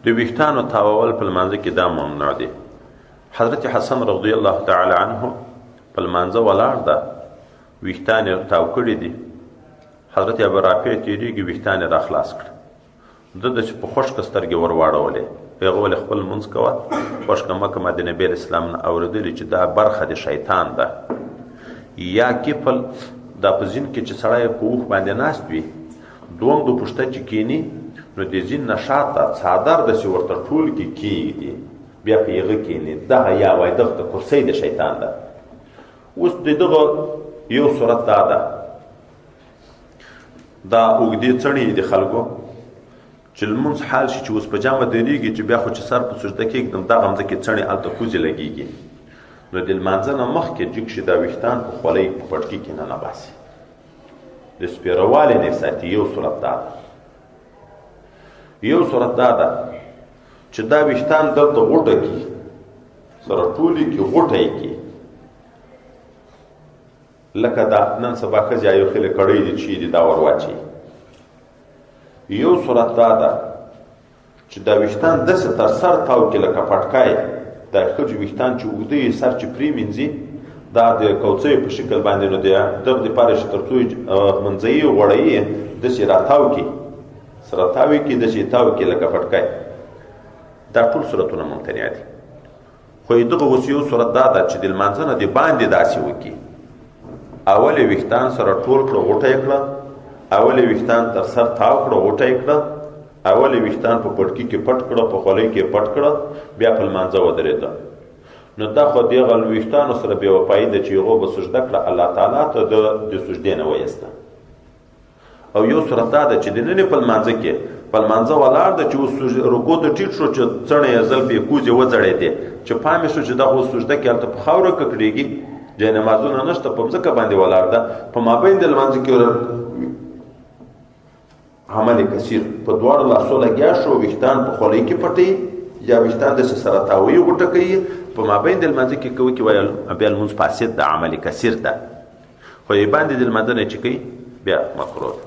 د ویښتانو تاوول په لمانځه کې دا ممنوع دی. حضرت حسن رضی الله تعالی عنه په لمانځه ولاړ ده، ویښتان یې تاو کړي دي. حضرت ابو رافع تېرېږي، ویښتان یې راخلاص کړه. ده داسې په خشکه سترګې ور واړولې، هغه ولې خپل لمونځ کوه، خشکه مه کوه. ما د نبي علیه السلام نه اورېدلي چې دا برخه د شیطان ده. یا کفل دا په زین کې چې سړی په اوښ باندې ناست وي، دوم د پشته چې کینی نو د زین نه شاته څادر داسې ورته ټول کې کېږدي، بیا په هغه کینی. دغه یا وایي دغه د کرسۍ د شیطان ده. اوس د دغه یو صورت دا ده، دا اوږدې څڼې د خلکو چې لمونځ حال شي چې اوس په جامه درېږي، چې بیا خو چې سر په سجده کېږدم دغه مځکې څڼې هلته کوزې لګېږي. نو د لمانځه نه مخکې جګ شي دا ویښتان په خولۍ په پټکي کې ننه باسي، د سپېروالي نه ساتي. یو صورت دا ده. یو صورت دا ده چې دا ویښتان دلته غوټه کړي، سره ټولې کړي، غوټه یې کړي. لکه دا نن سبا ښځې یو خېلې کړۍ دي چې دي دا ور واچوي. یو صورت دا ده چې دا ویښتان داسې تر سر تاو کړي لکه پټکی. دا ښځو ویښتان چې اوږده یې سر چې پرې مینځي دا د کوڅۍ په شکل باندې، نو د دغه دپاره چې تر څو یې منځوي غوړوي داسې راتاو کړي، سره تاو یې کړي، داسې یې تاو کړي لکه پټکی. دا ټول صورتونه ممتنع دي. خو یې دغه اوس یو صورت دا ده چې د لمانځه نه د باندې داسې وکړي، اول یې ویښتان سره ټول کړه غوټه یې کړه، اول یې ویښتان تر سر تاو کړه غوټه یې کړه، اول یې ویښتان په پټکي کې پټ کړه، په خولۍ کې پټ کړه، بیا په لمانځه ودرېده. نو دا خو د هغه ویښتانو سره بې وفایي ده چې هغو به سجده کړه الله تعالی ته د سجدې نه وایسته. او یو صورت دا ده چې د ننې په لمانځه کې په لمانځه ولاړ ده چې اوس رکوع ته ټیټ شو چې څڼې یې زلفې کوزې وځړېدې، چې پام یې شو چې دا خو سجده کې هلته په خاوره ککړېږي، جای نمازونه نشته، په مځکه باندې ولاړ ده، په مابین د لمانځه کې عمل کثیر په دواړو لاسو لګیا شو، ویښتان په خولۍ کې پټوي یا ویښتان داسې سره تاووي غوټه کوي، په مابین د لمانځه کې کوي کې وایي بیا لمونځ فاسد ده، عمل کثیر ده. خو یې باندې د لمانځه نه چې کوي بیا مکروه ده.